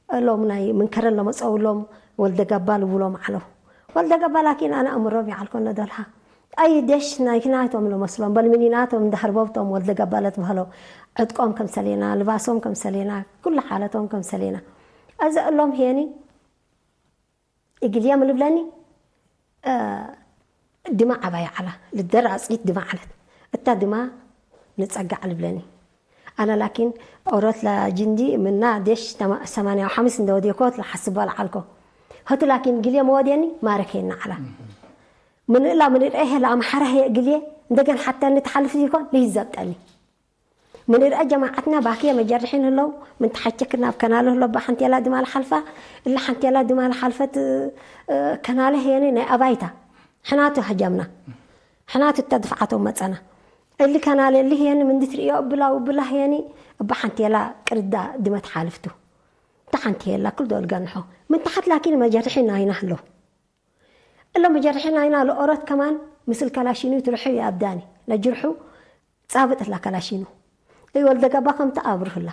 እሎም ናይ ምንከረን ለመፀውሎም ወልደገባ ልብሎም ዓለው። ወልደገባ ላኪን ኣነ ኣምሮም ይዓልኮን ለዶልሃ። ኣይ ደሽ ናይክናቶም ለመስሎም በልምኒናቶም እንደ ሀርበብቶም ወልደገባ ለትበህለው ዕጥቆም ከምሰሌና ልባሶም ከምሰሌና ኩሉ ሓለቶም ከምሰሌና ኣዘ እሎም ሄኒ እግልየ ምልብለኒ ድማ ዓባይ ዓላ ልደር ኣፅሊት ድማ ዓለት እታ ድማ ንፀጋዕ ልብለኒ ኣነ ላኪን ኦሮት ለጅንዲ ምና ደሽ ሰማንያ ሓምስ እንደወዴኮት ለሓስባ ለዓልኮ ሆቲ ላኪን ግልየ መወዴኒ ማረከየና ዓላ ምንእላ ምንርአሄ ለኣምሓራ ሄ ግልየ እንደገን ሓታ ንትሓልፍ ይኮን ልይዘብጠኒ ምንርአ ጀማዓትና ባክየ መጀርሒን ህለው ምን ተሓቸክና ኣብ ከናለ ህሎ ባሓንቴላ ድማል ሓልፋ እላ ሓንቴላ ድማል ሓልፈት ከናለ ህየኒ ናይ ኣባይታ ሕናቱ ሃጀምና ሕናቱ እታ ድፍዓቶም መፀና እሊ ከናለ እሊ ህየኒ ምን ድትርእዮ እብላ ውብላ ህየኒ እባ ሓንቴላ ቅርዳ ድመት ሓልፍቱ እታ ሓንቴላ ኩል ዶል ገንሖ ምን ተሓት ላኪን መጀርሒ ናይና ህለው እሎ መጀርሒ ናይና ለኦሮት ከማን ምስል ከላሺኑ ትርሑ ይኣብዳኒ ለጅርሑ ጻብጥ እላ ከላሺኑ እይ ወልደ ጋባ ከምቲ ኣብርህላ።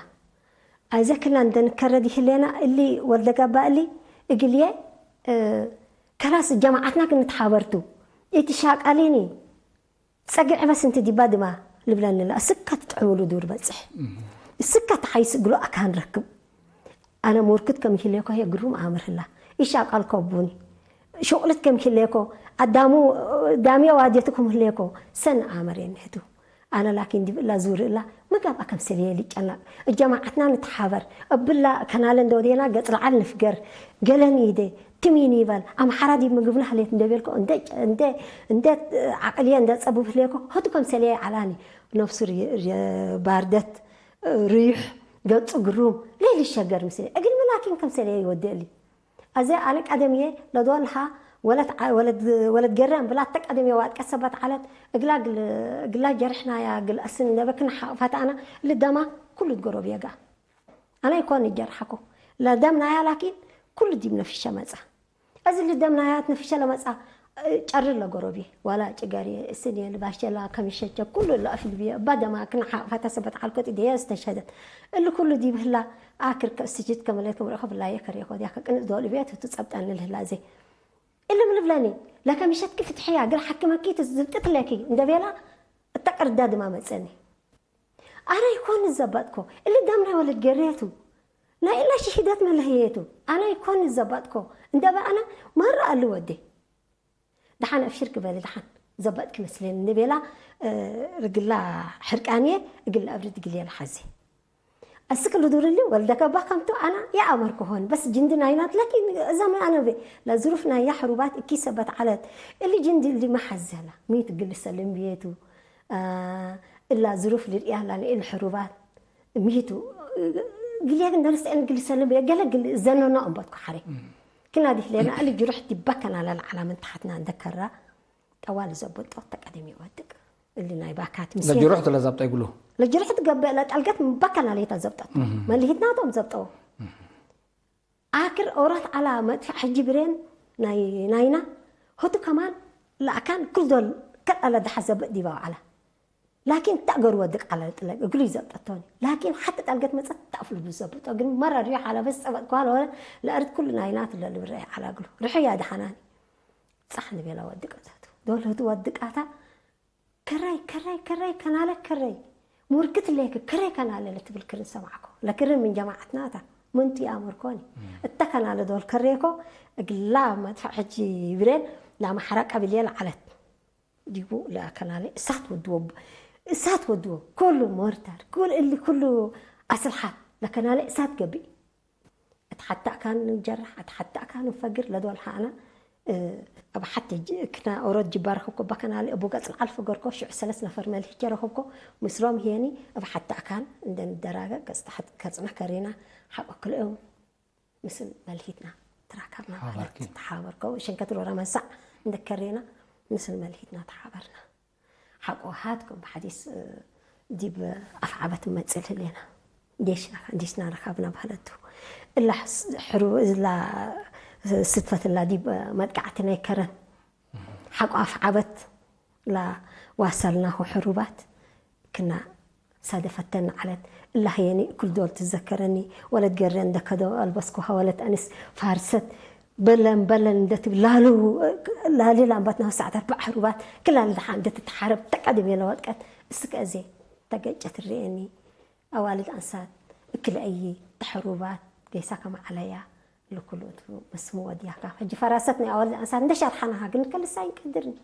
ኣይዘክልና እንደንከረድ ይህሌና እሊ ወልደ ጋባ እሊ እግልየ፣ እ፣ ከላስ ጀማዓትና ክንትሓበርቱ። እቲ ሻቃሊኒ ጸግዒ በስ እንት ዲባ ድማ ልብለንላ። እስካ ትጥዕውሉ ዱር በጽሕ። እስካ ተሓይስ እግሎ ኣካን ረክብ። ኣነ ምውርክት ከም ይህሌኮ የግሩም ኣምርህላ። ይሻቃል ኮቡኒ። ሹቅልት ከም ይህሌኮ፣ ኣዳሙ፣ ዳምዮ ዋድየቱ ከም ይህሌኮ፣ ሰን ኣመር የንሕቱ። ኣነ ላኪን ዲብ እላ ዙር እላ፣ መጋብኣ ከም ሰልየ ልጨነቅ። እጀማዓትና ንተሓበር። እብላ ከናለ እንደ ወዴና ገጽ ለዓል ንፍገር። ገለን ይደ፣ ትሚን ይበል። ኣምሓራ ዲብ ምግብና ህሌት እንደ ቤልኮ፣ እንደ፣ እንደ፣ እንደ ዓቅልየ እንደ ጸቡብ ህሌኮ፣ ሆቱ ከም ሰልየ ዓላኒ። ነፍሱ ሪ-፣ ሪ-፣ ባርደት፣ ርዩሕ፣ ገጹ ግሩም፣ ለይልሸገር ምስለ። እግል ላኪን ከም ሰልየ ይወደእሊ። ኣዘ ኣነ ቀደምየ ለዶልሃ ወለት ዓ-፣ ወለድ፣ ወለድ ገረም ብላ ተቀደምየ ዋጥቀ ሰበት ዓለት እግላ ግል-፣ እግላ ጀርሕናያ ግል ኣስን ነበክን ሓቅፋት ኣና ልደማ ኩሉ ትጎረብ የጋ። ኣነ ይኮን ይጀርሓኮ። ለደም ናያ ላኪን ኩሉ ዲብ ነፍሸ መጻ። እዚ ልደም ናያት ነፍሸ ለመጻ ጨር ለጎረቢ ዋላ ጭገሪ እስን የልባሸላ ከሚሸቸ ኩሉ ለአፍልብየ እባ ደማ ክን ሓቅፋታ ሰበት ዓልኮት እደየ ዝተሸደት እሊ ኩሉ ዲብ ህላ ኣክር ከስጅት ከመለት ክምርኸ ብላየ ከሪኾ ዲያ ከቅንጥ ዶል ቤት ትጸብጠን ልህላ ዘይ እልም ልብለኒ ለከሚሸትኪ ፍትሕያ ግል ሓክመኪ ትዝብጥት ለኪ እንደ ቤላ እተቀርዳ ድማ መጸኒ። ኣነ ይኮን ዘባጥኮ እሊ ዳም ናይ ወለድ ገርየቱ ናይ እላ ሽሂደት መለህየቱ ኣነ ይኮን ዘባጥኮ እንደ በኣነ ማራ ኣሉ ወዲ ደሓን ኣብሽር ግበሊ ደሓን ዘባጥኪ መስለኒ እንደ ቤላ እ፣ ርግላ ሕርቃንየ እግል ኣብሪ ድግልየ ለሓዜ እስክ ልዱርሊ ወልደ ከባ ከምቱ ኣና የኣመርኩ ሆን በስ ጅንዲ ናይናት ለኪ እዛ ምን ኣነ ቤ ለዝሩፍ ናያ ሕሩባት እኪ ሰበት ዓለት እሊ ጅንዲ እሊ መሓዘላ ሚት ግልሰ ልምብየቱ እ፣ እላ ዝሩፍ ልርእያ ላን እል ሕሩባት ሚቱ ግልያ ግን ደርስ እን ግልሰ ልምብየ ገለ ግል ዘኖና እምበትኩ ሓሬ ክና ዲህሌና እሊ ጅሩሕ ዲበከና ለልዓላ ምን ተሓትና እንደከራ ጠዋል ዘበጦ ተቀደም ይወድቅ እሊ ናይ ባካት ምስ ለጅሩሕ ትለዛብጠ ይብሉ። ለጅሩሕ ትገብእ ለጠልገት ምበከና ለይታ ዘብጠት መልሂትናቶም ዘብጠው ኣክር ኦራት ዓላ መጥፋዕ ሕጂ ብሬን ናይ ናይና ሆቱ ከማን ለኣካን ክልዶል ከጣለ ደሓ ዘብእ ዲባው ዓላ ላኪን ተእገር ወድቅ ዓላ ጥለቅ እግሉ ይዘብጠቶኒ ላኪን ሓቲ ጠልገት መጸት ተእፍሉ ብዘብጦ ግን መራ ሪዮ ሓላ በስ ጸበጥ ኳል ወለ ለእርት ኩሉ ናይና ትለል ብረይ ዓላ እግሉ ርሕያ ደሓናኒ ጻሕ ንቤላ ወድቅ ዛቱ ዶል ህቱ ወድቃታ ከራይ ከራይ ከራይ ከናለ ከራይ ሙርክት ሌክ ከራይ ከናለ ለትብል ክርን ሰማዕኮ ለክርን ምን ጀማዓትና እታ ምንቱ ያምርኮኒ እተ ከናለ ዶል ከሬኮ እግላ መጥፋ ሕጂ ብሬን ላማሓራ ቀብልየ ለዓለት ዲቡ ለከናለ እሳት ወድዎ እሳት ወድዎ ኩሉ ሞርታር ኩሉ እሊ ኩሉ ኣስልሓት ለከናለ እሳት ገብእ ኣትሓታእካ ንጀራሕ ኣትሓታእካ ንፈግር ለዶል ሓና ኣብ ሓቲ ክና ኦሮድ ጅባ ረኸብኮ ባከናሊ እቡ ገጽ ለዓል ፈገርኮ ሽዑ ሰለስ ነፈር መልሂ ጀረኸብኮ ምስሮም ሄኒ ኣብ ሓታእካን እንደንደራገ ገጽ ታሕት ከጽና ከሪና ሓቆ ክልኦም ምስል መልሂትና ተራካብና ማለት ተሓበርከው ሸንከት ሮራ መንሳዕ እንደከሬና ምስል መልሂትና ተሓበርና ሓቆ ሃትኩም ብሓዲስ ዲብ ኣፍዓበት መጽል ህሌና ዴሽና ዲስና ረካብና ባህለቱ እላ ሕሩ እላ ስትፈትላ ዲብ መጥቃዕቲ ናይ ከረን ሓቆ ኣፍዓበት ላ ዋሰልናሁ ሕሩባት ክና ሳደፈተን ዓለት እላ ህየኒ እኩል ዶል ትዘከረኒ ወለድ ገረ እንደከዶ ኣልበስኩሃ ወለት ኣንስ ፋርሰት በለን በለን እንደትብል ላሉ ላሊ ላምባትና ሰዓት ኣርባዕ ሕሩባት ክላል ደሓ እንደትትሓረብ ተቀድም የለ ወጥቀት እስከ እዜ ተገጨት ርኤኒ ኣዋልድ ኣንሳት እክልአይ ተሕሩባት ገይሳ ከመዓለያ ልኩሉ እቱ መስሙ ወዲያካ ሕጂ ፈራሰት ናይ ኣዋልድ ኣንሳት እንደሻርሓናሃ ግን ከልሳ ይንቀድርኒ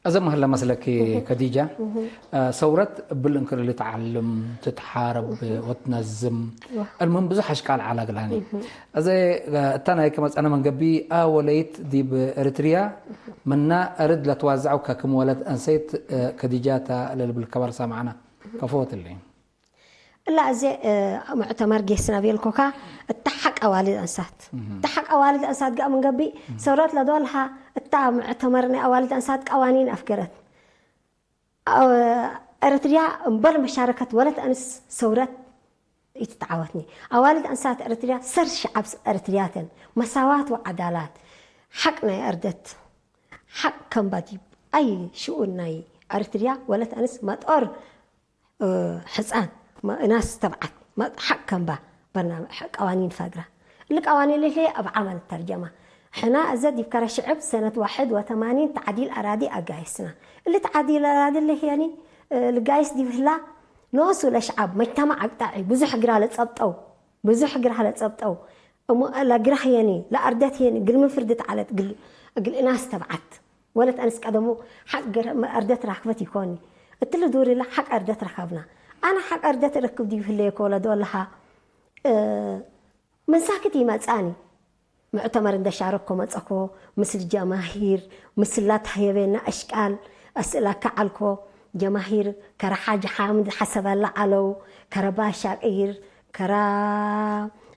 እዘ መህለ መስለኪ ከዲጃ ሰውረት እብል እንክርሊ ተዓልም ትትሓረብ ወትነዝም እልምን ብዙሕ ኣሽቃል ዓላ ግላኒ እዘ እታ ናይ ከመፀነ መንገቢ ኣወለይት ዲብ ኤርትርያ ምና እርድ ለትዋዛዕው ከክም ወለት እንሰይት ከዲጃ እታ ለልብል ከበር ሰማዕና ከፈወትለይ እላ እዜ ሙዕተመር ጌስና ቤልኮካ እታ ሓቅ ኣዋልድ ኣንሳት እታ ሓቅ ኣዋልድ ኣንሳት ጋእ መንገቢ ሰውረት ለዶልሃ እታ ሙዕተመር ናይ ኣዋልድ ኣንሳት ቀዋኒን ኣፍገረት ኤረትርያ እምበር መሻረከት ወለት ኣንስ ሰውረት ይትተዓወትኒ ኣዋልድ ኣንሳት ኤረትርያ ሰር ሽዓብ ኤረትርያተን መሳዋት ወዓዳላት ሓቅ ናይ ኣርደት ሓቅ ከምባዲብ ኣይ ሽኡን ናይ ኤረትርያ ወለት ኣንስ መጦር ሕፃን ما ناس تبعت ما حق كان با برنامج حق قوانين فقرة. القوانين اللي هي أبعمل الترجمة. حنا أزد يبكر الشعب سنة واحد وثمانين تعديل أراضي أقايسنا. اللي تعديل أراضي اللي هي يعني القايس دي هلا نوسو لشعب مجتمع أقطعي بزح قرا لتصبطو بزح قرا لتصبطو. أمو لا قرا يعني لا أردت يعني قل من فردت على قل قل ناس تبعت. ወለት ኣንስ ቀደሙ ሓቅ ገር- ኣርደት ራክበት ይኮኒ። እትሊ ዱር ኢላ ሓቅ ኣርደት ረከብና። ኣነ ሓቅ ኣርደት ረክብ ድዩ ህለየኮ ወለዶ ኣለሃ። እ፣ መንሳክት ይመጻኒ። ምዕተመር እንደሻረኮ መጸኮ፣ ምስል ጀማሂር፣ ምስላ ተህየበና ኣሽቃል፣ ኣስእላ ከዓልኮ፣ ጀማሂር፣ ከረ ሓጅ ሓምድ ሓሰበላ ዓለው፣ ከረ ባሻ ቀይር፣ ከራ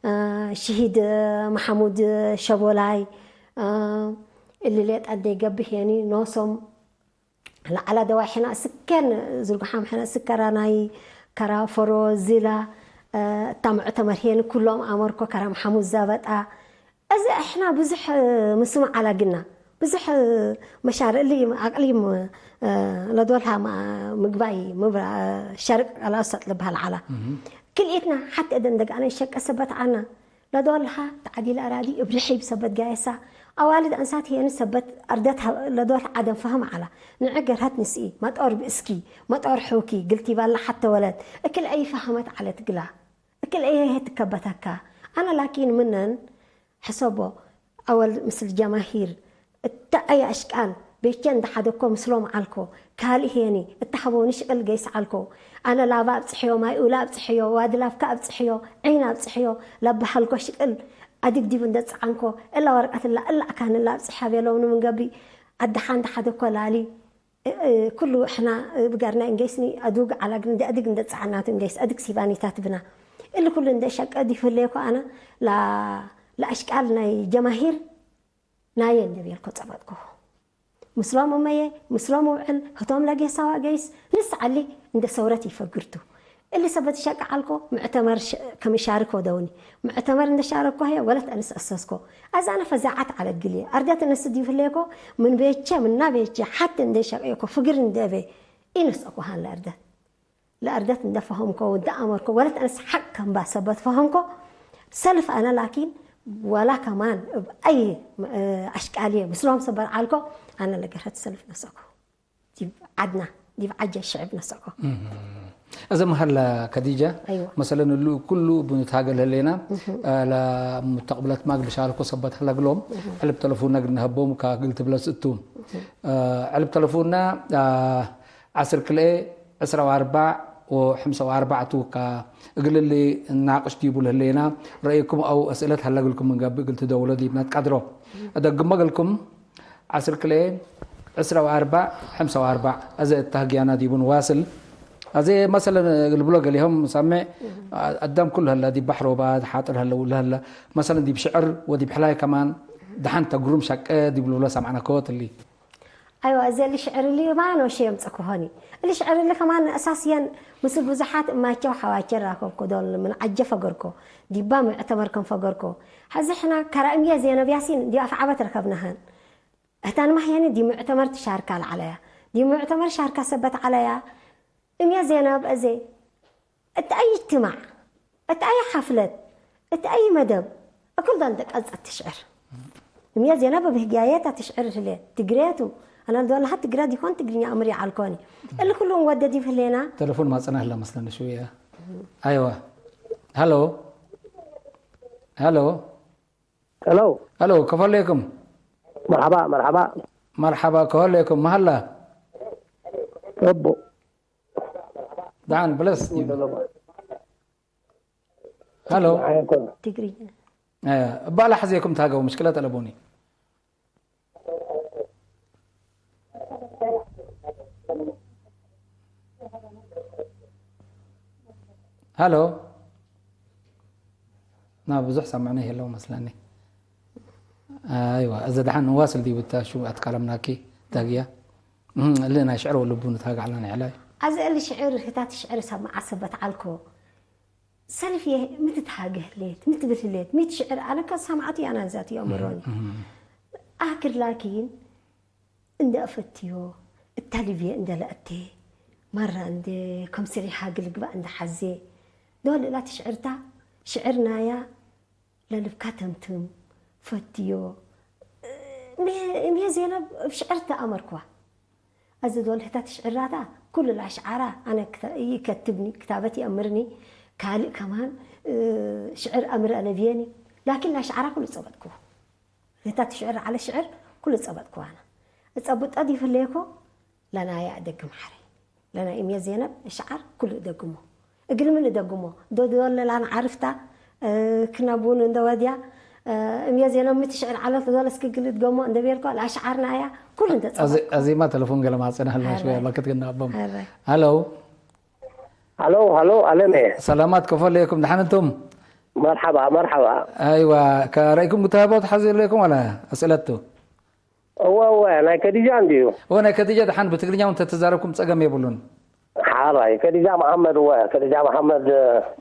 እ፣ ሽሂድ መሓሙድ ሸቦላይ፣ እ፣ እልሌ ጠንደይ ገብህ የኒ ኖሶም ለዓላ ደዋይ ሕና ስከን ዝርጉሓም ሕና ስከራ ናይ ከራ ፈሮ ዝላ፣ እ፣ እታ ምዕተመር ሄኒ ኩሎም ኣመርኮ ከራ መሓሙድ ዘበጣ። እዚ እሕና ብዙሕ ምስማዕ ኣላግና ብዙሕ መሻር እሊ ኣቅሊም ለዶልሃ ምግባይ ምብራ ሸርቅ ኣላውሳጥ ልበሃል ዓላ ክልኤትና ሓቲ እደን ደጋነ ሸቀ ሰበት ዓና ለዶልሃ ተዓዲለ ኣራዲ እብርሒብ ሰበት ጋየሳ ኣዋልድ ኣንሳት ሄን ሰበት ኣርደት ለዶል ዓደን ፈህም ዓላ ንዕገርሀት ንስኢ መጦር ብእስኪ መጦር ሑኪ ግልቲ ባላ ሓተ ወለት እክል ኣይፈህመት ዓለት ግላ እክል ኣይሄት ከበተካ ኣነ ላኪን ምነን ሕሰቦ ኣወል ምስል ጀማሂር እታ ኣይ ኣሽቃል ቤቸ እንዳሓደኮ ምስሎም ዓልኮ ካልእ ሄኒ እታ ሃቦኒ ሽቅል ገይስ ዓልኮ ኣነ ላባ ኣብጽሕዮ ማይ ኡላ ኣብጽሕዮ ዋዲ ላፍካ ኣብጽሕዮ ዒን ኣብጽሕዮ ለባሃልኮ ሽቅል ኣድግ ዲቡ እንደጸዓንኮ እላ ወረቀት እላ እላ ኣካን እላ ኣብጽሕያ ቤለውኒ ምንገቢ ኣድሓ እንዳሓደኮ ላሊ ኩሉ ሕና ብጋርና እንገይስኒ ኣዱግ ዓላግን እንደ ኣድግ እንደ ጸዓናቱ እንገይስ ኣድግ ሲባኒታት ብና እሊ ኩሉ እንደ ሸቀ ዲፍለየኮ ኣና ለኣሽቃል ናይ ጀማሂር ናየ እንደ ቤልኮ ጸበጥኮ ምስሎም እመየ ምስሎም ውዕል ህቶም ለጌሳዋ ገይስ ንስ ዓሊ እንደ ሰውረት ይፈግርቱ እሊ ሰበት ሸቀ ዓልኮ ምዕተመር ከምሻርክ ወደውኒ ምዕተመር እንደ ሻረኮ ሄ ወለት ኣንስ ኣሰስኮ ኣዛነ ፈዛዓት ዓለግልየ ኣርደት እንስ ዲፍለየኮ ምን ቤቸ ምና ቤቸ ሓቲ እንደ ሸቀየኮ ፍግር እንደ ቤ ኢነስአኩ ሃን ለእርደት ለእርደት እንደፈሆምኮ ወደ ኣመርኮ ወለት ኣንስ ሓቅ ከምባ ሰበት ፈሆምኮ ሰልፍ ኣነ ላኪን ዋላ ከማን እብ ኣይ ኣሽቃልየ ምስሎም ሰበር ዓልኮ ኣነ ለገርሀት ሰልፍ ነሰኩ ዲብ ዓድና ዲብ ዓጀ ሽዕብ ነሰኩ እዚ መሀላ ከዲጃ ኣይዋ መሰለን ሉ ኩሉ ብንታገል ህሌና ለሙተቅብለት ማግል ሻልኮ ሰበት ሀለግሎም ዕልብ ተለፉና ግል ነሀቦም ካግል ትብለስ እቱ ዕልብ ተለፉና ዓስር ክልኤ ዕስራ ወኣርባዕ ወሕምሳ ወኣርባዕ ቱ ካ እግልሊ ናቅሽ ዲቡ ለህሌና ረእይኩም ኣው እስእለት ሀለግልኩም ምንገብእ ግል ትደውሎ ዲብና ትቃድሮ እደግሞ ገልኩም ዓስር ክልኤ ዕስራ ወኣርባዕ ሓምሳ ወኣርባዕ ኣዘ እታ ህግያና ዲቡ ንዋስል ኣዘ መሰለን ልብሎ ገሊሆም ሳምዕ ኣዳም ኩሉ ሀላ ዲብ ባሕር ወባ ሓጥር ሀለ ውሉ ሀላ መሰለን ዲብ ሽዕር ወዲብ ሕላይ ከማን ደሓን ተግሩም ሻቀ ዲብ ልብሎ ሰምዕና ከወትሊ ኣይዋ እዚ እሊ ሽዕር እሊ ማኖ ሸ የምጽ ክሆኒ እሊ ሽዕር እሊ ከማን ኣሳስየን ምስ ብዙሓት እማቸው ሓዋቸር ራከብኮ ዶል ምን ዓጀ ፈገርኮ ዲባ ምዕተመር ከም ፈገርኮ ሐዚ ሕና ከራእምየ ዜነብ ያሲን ዲ ኣፍ ዓበት ረከብናሃን እህታን ማህያኒ ዲ ምዕተመር ትሻርካ ለዓለያ ዲ ምዕተመር ሻርካ ሰበት ዓለያ እምየ ዜነብ እዜ እቲ ኣይ እጅትማዕ እቲ ኣይ ሓፍለት እቲ ኣይ መደብ እኩል ዳን ደቀጸት ትሽዕር እምየ ዜነብ ብህግያየታ ትሽዕር ህለ ትግሬቱ ኣና ዶላሃ ትግረ ዲኮን ትግርኛ ኣምሪ ዓልኮኒ እሊ ኩሉን ወደድ ይብህሌና ተለፎን ማጸና ህላ መስለኒ ሽውያ ኣይዋ ሃሎ ሃሎ ሄሎ ሃሎ ከፈለይኩም መርሓባ መርሓባ መርሓባ ከፈለይኩም መሃላ ረቦ ደሓን ብለስ ሃሎ ትግርኛ እባላ ሕዘኩም ታገቡ ምሽክለ ጠለቡኒ ሃሎ ና ብዙሕ ሰምዕና የለው መስለኒ ኣይዋ እዚ ደሓን ንዋስል ዲቡ እታ ሽው ኣትቃለምናኪ ዳግያ እህ፣ እሊ ናይ ሽዕር ወልቡ ንታጋዕና ንዕላይ ኣዚ እሊ ሽዕር ህታት ሽዕር ሰብ መዓሰበት ዓልኮ ሰልፍ የ ምትትሃገ ህሌት ምትብል ህሌት ሚት ሽዕር ኣነ ከሳምዓቱ ያና ዛት የምሮኒ ኣክር ላኪን እንደ ኣፈትዮ እታ ሊብየ እንደ ለእቴ ማራ እንደ ከም ስሪሓ ግልግባእ እንደ ሓዜ ዶ ልእላ ትሽዕርታ ሽዕር ናያ ለልብካ ተምትም ፈትዮ። እምየ ዜነብ ብ ሽዕር ተኣመርክዋ። እዚ ዶ ልህታ ትሽዕራታ ኩሉ ላሽዓራ ኣነ ይከትብኒ ክታበት ይኣምርኒ። ካልእ ከማን ሽዕር ኣምር ኣለብየኒ። ላኪን ላሽዓራ ኩሉ ጸበጥክዎ። ነታ ትሽዕር ዓለ ሽዕር ኩሉ ጸበጥክዋና። እጸብጠ ይፍለየኮ ለናያ እደግም ሓረ። ለና እምየ ዜነብ እሽዓር ኩሉ እደግሞ። እግል ምን እደግሞ? ዶ ዶ ለላን ዓርፍታ ክነቡን እንደ ወዲያ እምየ ዜነብ ምትሽዕር ዓለት ዶለ እስክግል እድገሞ እንደ ቤልኮ ለኣሽዓርና እያ ኩሉ እንደ ጸበጥኮ። ኣዜማ ቴሌፎን ገለ ማጸና ኣለሽ ወይ ባክት ገና ኣቦም። ኣረ። ሃሎ ሃሎ ሃሎ ኣለመ ሰላማት ከፈለየኩም ደሓን እንቱም? መርሓባ መርሓባ ኣይዋ ከረእኩም ክተሃቦ ትሓዝ ዘለኩም ዋላ ኣስእለቱ? እወ እወ ናይ ከዲጃ እንድዩ እወ ናይ ከዲጃ ደሓን ብትግርኛ እውን ተተዛረብኩም ጸገም የብሉን። ሓራይ ከዲጃ መሓመድ እወ ከዲጃ መሓመድ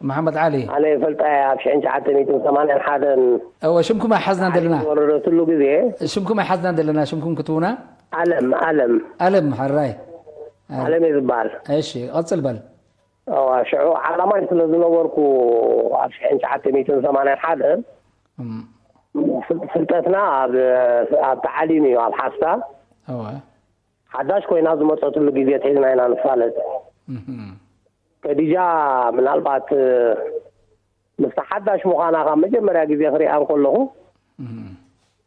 መሓመድ ዓሊ ኣነ ይፈልጣ እየ ኣብ ሽሕን ትሽዓተ ሚእትን ሰማንያን ሓደን እወ ሽምኩም ኣይሓዝናን ዘለና ወረደትሉ ግዜ ሽምኩም ኣይሓዝናን ዘለና ሽምኩም ክትውና ኣለም ኣለም ኣለም ሓራይ ኣለም እየ ዝበሃል እሺ ቀጽል በል እዋ ሽዑ ዓላማይ ስለ ዝነበርኩ ኣብ ሽሕን ትሽዓተ ሚእትን ሰማንያን ሓደን እም፣ ፍል- ፍልጠትና ኣብ ኣብ ተዓሊም እዩ ኣብ ሓፍታ እወ ሓዳሽ ኮይና ዝመፀትሉ ግዜ ትሒዝና ኢና ንፋለጥ እህም፣ ከዲጃ ምናልባት ምስቲ ሓዳሽ ምዃና ካብ መጀመርያ ግዜ ክሪኣ እንከለኹ እህም፣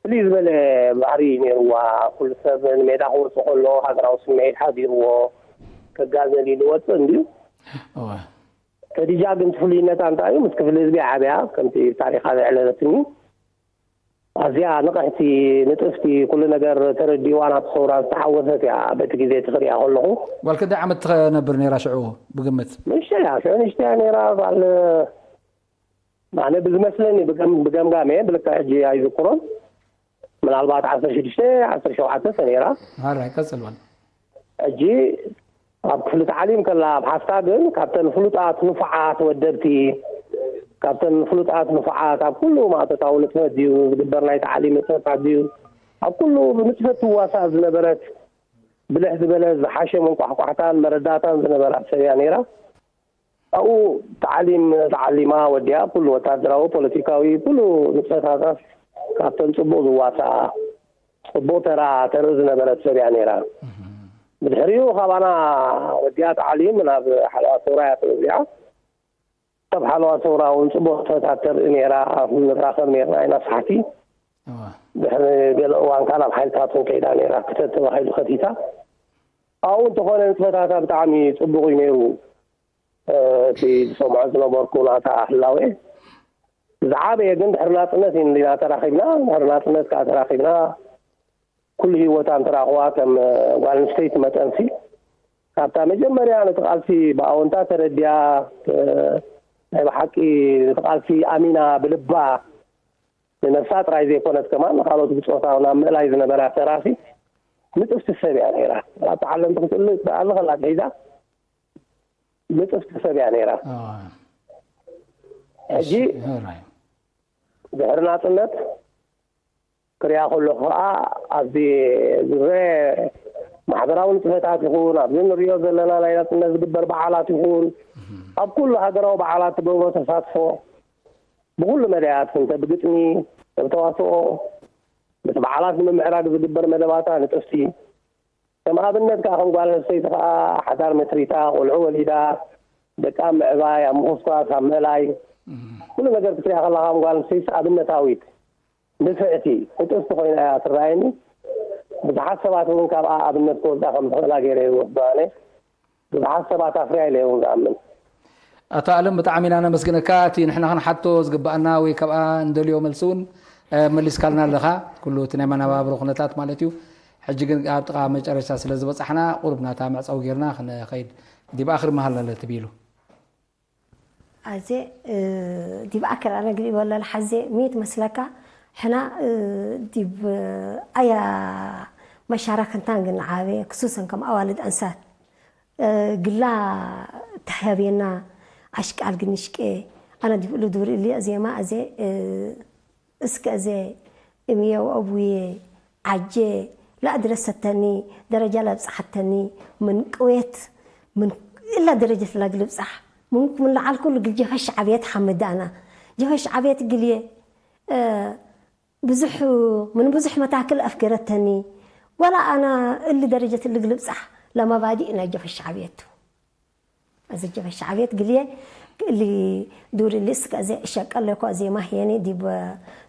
ፍልይ ዝበለ ባህሪ ነይርዋ ኩሉ ሰብ ንሜዳ ክወፅእ ከሎ ሃገራዊ ስምዒት ሓዲርዎ ከጋዘል ኢሉ ወፅእ እንድዩ እወ ከዲጃ ግን ፍሉይነታ እንታይ እዩ ምስ ክፍሊ ህዝቢ ዓብያ ከምቲ ታሪኻ ዘዕለለትኒ ኣዝያ ንቕሕቲ ንጥፍቲ ኩሉ ነገር ተረዲእዋ ናብቲ ሰውራ ዝተሓወሰት እያ በቲ ግዜ እቲ ክሪኣ ከለኹ ጓል ክንደይ ዓመት ትነብር ነይራ ሽዑ ብግምት? ንእሽተይ እያ ሽዑ ንእሽተይ እያ ነይራ ጓል ኣነ ብዝመስለኒ ብገም- ብገምጋም እየ ብልክዕ ሕጂ ኣይዝክሮን ምናልባት ዓሰርተ ሽዱሽተ ዓሰርተ ሸውዓተ ተነይራ ሓራይ ቀጽል በል ሕጂ ኣብ ክፍሊ ተዓሊም ከላ ኣብ ሓፍታ ግን ካብተን ፍሉጣት ንፉዓት ወደብቲ ካብተን ፍሉጣት ንፉዓት ኣብ ኩሉ ማእቶታዊ ንጥፈት ድዩ ዝግበር ናይ ተዓሊም ንጥፈታት ድዩ ኣብ ኩሉ ብንጥፈት ትዋሳእ ዝነበረት ብልሕ ዝበለ ዝሓሸ መንቋሕቋሕታን መረዳእታን ዝነበራ ሰብ እያ ነይራ ኣብኡ ተዓሊም ተዓሊማ ወዲኣ ኩሉ ወታደራዊ ፖለቲካዊ ኩሉ ንጥፈታታት ካብተን ፅቡቅ ዝዋሳኣ ፅቡቅ ተራ ተርኢ ዝነበረት ሰብ እያ ነይራ ብድሕሪኡ ካባና ወዲኣ ተዓሊም ናብ ሓለዋ ሰውራ እያ ተወዚዓ ካብ ሓለዋ ሰውራ እውን ፅቡቅ ንጥፈታት ተርኢ ነይራ ንራኸብ ነርና ኢና ሳሕቲ እወ ድሕሪ ገለ እዋን ከዓ ናብ ሓይልታት እውን ከይዳ ነይራ ክተት ተባሂሉ ከቲታ ኣብኡ እንተኾነ ንጥፈታታ ብጣዕሚ ፅቡቅ እዩ ነይሩ እቲ ዝሰምዖ ዝነበርኩ ናታ ህላዌ ዝዓበየ ግን ድሕሪ ናፅነት ኢና ተራኺብና ድሕሪ ናፅነት ከዓ ተራኺብና ኩሉ ህይወታ እንትረኽዋ ከም ጓል ኣንስተይቲ መጠንሲ ካብታ መጀመርያ ነቲ ቃልሲ ብኣወንታ ተረዲኣ ናይ ብሓቂ ነቲ ቃልሲ ኣሚና ብልባ ንነብሳ ጥራይ ዘይኮነት ከማን ንካልኦት ብፆታ ናብ ምእላይ ዝነበራ ተራሲ ንጥፍቲ ሰብ እያ ነይራ። ኣብ ተዓለምቲ ክትእሊ ክትኣሊ ከላ ኣትሒዛ ንጥፍቲ ሰብ እያ ነይራ። ሕጂ ድሕሪ ናፅነት ክሪኣ ከለኹ ከዓ ኣብዚ ግዜ ማሕበራዊ ንጥፈታት ይኹን ኣብዚ ንሪኦ ዘለና ናይ ናፅነት ዝግበር በዓላት ይኹን ኣብ ኩሉ ሃገራዊ በዓላት ትገብሮ ተሳትፎ ብኩሉ መዳያት እንተ ብግጥሚ፣ እንተ ብተዋስኦ፣ በቲ በዓላት ንምምዕራግ ዝግበር መደባታ ንጥፍቲ፣ ከም ኣብነት ከኣ ከም ጓል ኣንስተይቲ ከኣ ሓዳር መስሪታ፣ ቆልዑ ወሊዳ፣ ደቃ ኣብ ምዕባይ፣ ኣብ ምኹስኳስ፣ ኣብ ምእላይ፣ ኩሉ ነገር ክትሪኣ ከለኻ ከም ጓል ኣንስተይቲ ኣብነታዊት፣ ንፍዕቲ፣ ንጥፍቲ ኮይና እያ ትረኣየኒ። ብዙሓት ሰባት እውን ካብኣ ኣብነት ክወስዳ ከም ዝኽእላ ገይረ ይወስዶ ኣነ። ብዙሓት ሰባት ኣፍርያ ኢለ እውን ዝኣምን። ኣቶ ኣለም ብጣዕሚ ኢና ነመስግነካ። እቲ ንሕና ክንሓቶ ዝግባኣና ወይ ካብኣ እንደልዮ መልሲ እውን መሊስካልና ኣለኻ፣ ኩሉ እቲ ናይ መነባብሮ ኩነታት ማለት እዩ። ሕጂ ግን ኣብ ጥቓ መጨረሻ ስለ ዝበፃሕና ቁሩብ ናታ መዕፀዊ ጌርና ክንኸይድ ዲብ ኣኽሪ መሃላ ለትብ ኢሉ ኣዜ ዲብ ኣክል ኣነ ግዲ በለል ሓዜ ሚት መስለካ ሕና ዲብ ኣያ መሻረክንታን ግን ዓበየ ክሱሰን ከም ኣዋልድ ኣንሳት ግላ ተሕያብየና ኣሽቃል ግንሽቄ ኣነ ዲብ እሉ ድብሪ እሊ ዜማ ኣዜ እስከ እዜ እምየ ወአቡየ ዓጄ ላእድረሰተኒ ደረጃ ላብጽሓተኒ ምን ቅዌት ምን እላ ደረጀት ላግልብጻሕ من لعل كل قل جفش عبيت حمدانا، جفش عبيت قليه، آه، بزح، من بزح متاكل أفكرتني، ولا أنا اللي درجة اللي قلب صح لما بادئ نجف الشعبيته. أزي جف الشعبيت قليه اللي دور اللي سك أزي شق اللي كو أزي ما هيني دي ب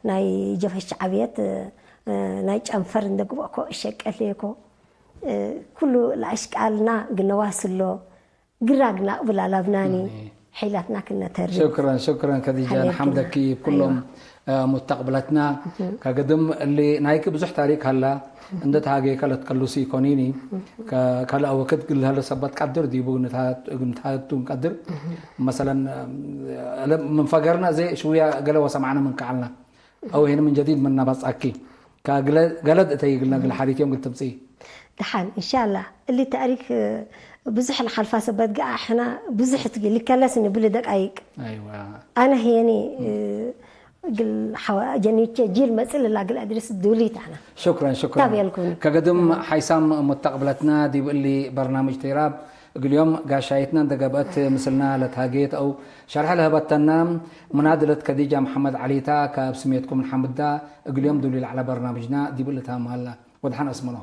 ناي جف الشعبيت، آه، ناي جنفر ندق بكو شق اللي كو، آه، كله الأشكالنا قلنا واصل له. ግራግና ቅብል ኣላብናኒ ሒላትና ክነተርፍ። شكرا شكرا ከዲጃ። ንሓምደኪ ብኩሎም ሙተቅብለትና። ከገድም እሊ ናይኪ ብዙሕ ታሪክ ሃላ እንደ ተሃገይከ ለትከሉሲ ይኮኒኒ። ካልእ ወክት ግልሃለ ሰባት ቀድር ዲቡ ግንታቱ ቀድር መሰለን ምን ፈገርና ዘይ ሽውያ ገለ ወሰማዕና ምን ከዓልና أو هنا من جديد من نبص أكي كجلد أتي قلنا قل حديث يوم قلت بصي. دحان إن شاء الله اللي تاريخ بزح الحلفة سبت قا حنا بزح تقول لك كلا سنة بلدك أيك. أيوة. أنا هيني قل حوا جنيتش جيل مسألة لا قل أدرس دولي تاعنا. شكرا شكرا. تابع لكم. كقدم حيسام متقبلتنا دي اللي برنامج تيراب. እግልዮም ጋሻይትና እንተገብአት ምስልና ለትሃጌት ው ሸርሐ ለህበተና ምናድለት ከዲጃ መሓመድ ዓሊታ ካብ ስሜትኩም ንሓምዳ እግልዮም ዱሊ ላዕላ በርናምጅና ዲብል እታ መሃላ ወድሓን ኣስመኖ